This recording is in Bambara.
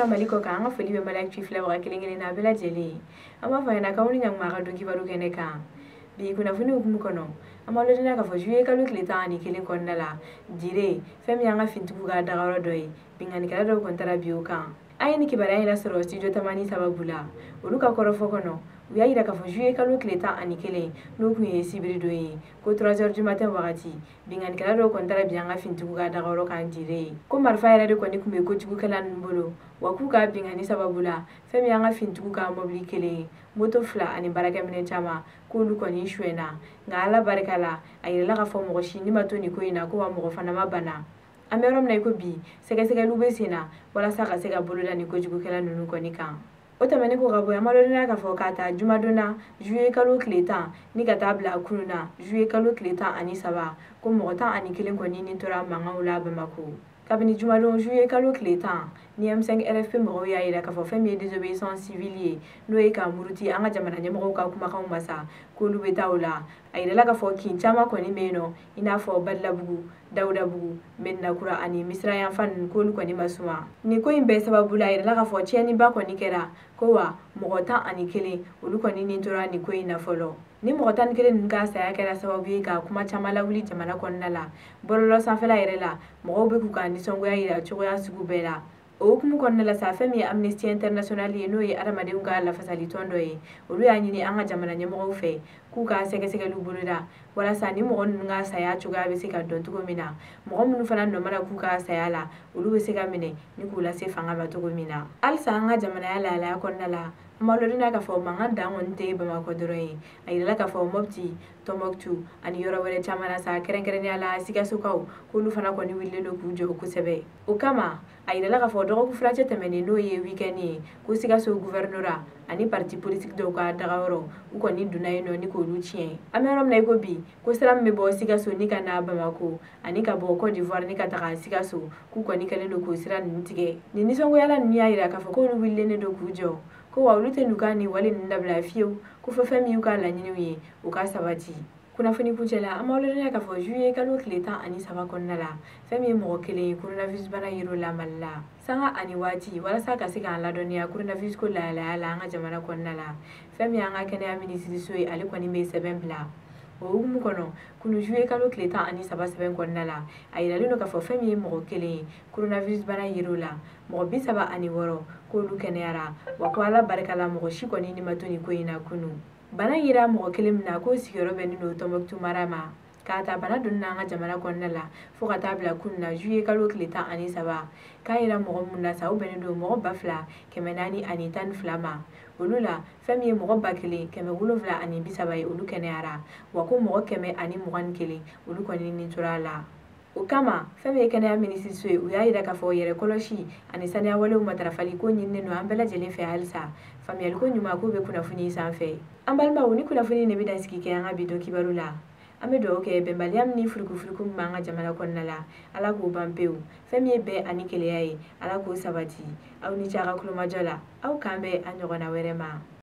kɔnɔ Mali kɔ kan, an ka foli bɛ Mali Actu filɛbaga kelen kelen na bɛɛ lajɛlen. An b'a fɔ a ɲɛna k'aw ni ɲankuma a ka don kibaru kɛnɛ kan. Bi kunnafoni hukumu kɔnɔ, an b'a lɔdɔnniya k'a fɔ juillet kalo tile 11 kɔnɔna la, Dire, fɛn min y'an ka finitigiw ka dagayɔrɔ dɔ ye, binkannikɛla dɔw kɔni taara bi o kan. An ye nin kibaruya in lasɔrɔ studio Tamani sababu la. Olu ka kɔrɔfɔ kɔnɔ, u y'a yira k'a fɔ juillet kalo tile 11, n'o kun ye sibiri don ye, ko 3 heures du matin wagati, binkannikɛla dɔw kɔni taara bi an ka finitigiw ka dagayɔrɔ kan Dire. Ko marifa yɛrɛ de kɔni kun bɛ kojugukɛla ninnu bolo, wa k'u ka binkanni sababu la, fɛn min y'an ka finitigiw ka mobili kelen ye, moto 2 ani baarakɛminɛn caman, k'olu kɔni suyɛnna. Nka Ala barika la, a yirala k'a fɔ mɔgɔ si ni ma to nin ko in na, ko wa mɔgɔ fana ma bana. An bɛ yɔrɔ min na i ko bi, sɛgɛsɛgɛliw bɛ sen na walasa ka se ka bolo da nin kojugukɛla ninnu kɔni kan. O tɛmɛnen kɔ ka bɔ yen, an b'a lɔdɔnniya k'a fɔ k'a ta jumadon na juillet kalo tile 10 ni ka taa bila kunun na juillet kalo tile 13, ko mɔgɔ 11 kɔni ni tora mankanw la Bamako. Kabini jumadon juillet kalo tile 10 ni M5 RFP mɔgɔw y'a yira k'a fɔ fɛn min ye désobéissance civile ye, n'o ye ka muruti an ka jamana ɲɛmɔgɔw ka kumakanw ma sa, k'olu bɛ taa o la. A yirala k'a fɔ kin caman kɔni bɛ yen nɔ, i n'a fɔ Badilabugu, Dawudabugu, Medinakura ani Misira yanfan ninnu, k'olu kɔni ma suma. Nin ko in bɛɛ sababu la, a yirala k'a fɔ tiɲɛniba kɔni kɛra, ko wa mɔgɔ 11 olu kɔni ni tora nin ko in na fɔlɔ. Ni mɔgɔ 11 ninnu ka saya kɛra sababu ye ka kuma caman lawuli jamana kɔnɔna la. Bɔlɔlɔ sanfɛla yɛrɛ la, mɔgɔw bɛ k'u ka nisɔngoya yira cogoya sugu bɛɛ la. O hukumu kɔnɔna la sa, fɛn min ye Amnesty International ye, n'o ye adamadenw ka lafasalitɔn dɔ ye, olu y'a ɲini an ka jamana ɲɛmɔgɔw fɛ k'u ka sɛgɛsɛgɛliw boloda walasa ni mɔgɔ ninnu ka saya cogoya bɛ se ka dɔn cogo min na, mɔgɔ minnu fana nɔ mana k'u ka saya la, olu bɛ se ka minɛ ni k'u lase fanga ma cogo min na. Halisa an ka jamanaya lahalaya kɔnɔna la, an b'a lɔdɔnniya k'a fɔ mankan dan kɔni tɛ Bamakɔ dɔrɔn ye. A yirala k'a fɔ Mopti, Tɔnbɔkutu ani yɔrɔ wɛrɛ caman na sa, kɛrɛnkɛrɛnnenya la Sikasokaw, k'olu fana kɔni wulilen don k'u jɔ kosɛbɛ. O kama, a yirala k'a fɔ dɔgɔkun furancɛ tɛmɛnen, n'o ye week-end ye, ko Sikaso gouvernorat ani parti politique dɔw ka dagayɔrɔ, u kɔni donna yen nɔ ni k'olu tiɲɛ. An bɛ yɔrɔ min na i ko bi, ko sira min bɛ bɔ Sikaso ni ka na Bamako ani ka bɔ Côte d'Ivoire ni ka taga Sikaso, k'u kɔni kɛlen don k'o sira ninnu tigɛ. Nin nisɔngoyala ninnu y'a yira k'a fɔ k'olu wulilen don k'u jɔ, ko wa olu tɛ n'u ka nin wale ninnu dabila fiyewu, ko fɔ fɛn min y'u ka laɲiniw ye, u ka sabati. Kunnafoni kuncɛ la, an b'aw lɔdɔnniya k'a fɔ juillet kalo tile 13 kɔnɔna la, fɛn min ye mɔgɔ kelen ye coronavirus bana yer'o la Mali la. Sanga ani waati, walasa ka se k'an ladɔnniya coronavirus ko lahalaya la an ka jamana kɔnɔna la, fɛn min y'an ka kɛnɛya minisiriso ye, ale kɔni bɛ sɛbɛn bila. O hukumu kɔnɔ, kunun juillet kalo tile 13 sɛbɛn kɔnɔna la, a yiralen don k'a fɔ fɛn min ye mɔgɔ kelen ye coronavirus bana yer'o la, mɔgɔ 36 k'olu kɛnɛyara, wa ko Ala barika la, mɔgɔ si kɔni ni ma to nin ko in na kunun. Bana yera mɔgɔ kelen min na, k'o sigiyɔrɔ bɛnnen don Tɔnbɔkutu mara ma. K'a ta bana donna an ka jamana kɔnɔna la fo ka taa bila kunun na juillet kalo tile 13, k'a yera mɔgɔ minnu na sa, o bɛnnen don mɔgɔ 2412 ma. Olu la, fɛn min ye mɔgɔ 1730 ye, olu kɛnɛyara, wa ko mɔgɔ 121 olu kɔni ni tora a la. O kama, fɛn min ye kɛnɛya minisiriso ye, u y'a yira k'a fɔ yɛrɛ kɔlɔsi ani saniya walew matarafali ko ɲininen don an bɛɛ lajɛlen fɛ halisa. Faamuyaliko ɲuman k'o bɛ kunnafoni sanfɛ. An balimaw, ni kunnafoni de bɛ dan sigi kɛ an ka bi don kibaru la. An bɛ dugawu kɛ bɛnbaliya min ni furukufuruku min b'an ka jamana kɔnɔna la, Ala k'o ban pewu. Fɛn min ye bɛn ani kelenya ye, Ala k'o sabati. Aw ni ce a ka kulomajɔ la. Aw k'an bɛn a ɲɔgɔnna wɛrɛ ma.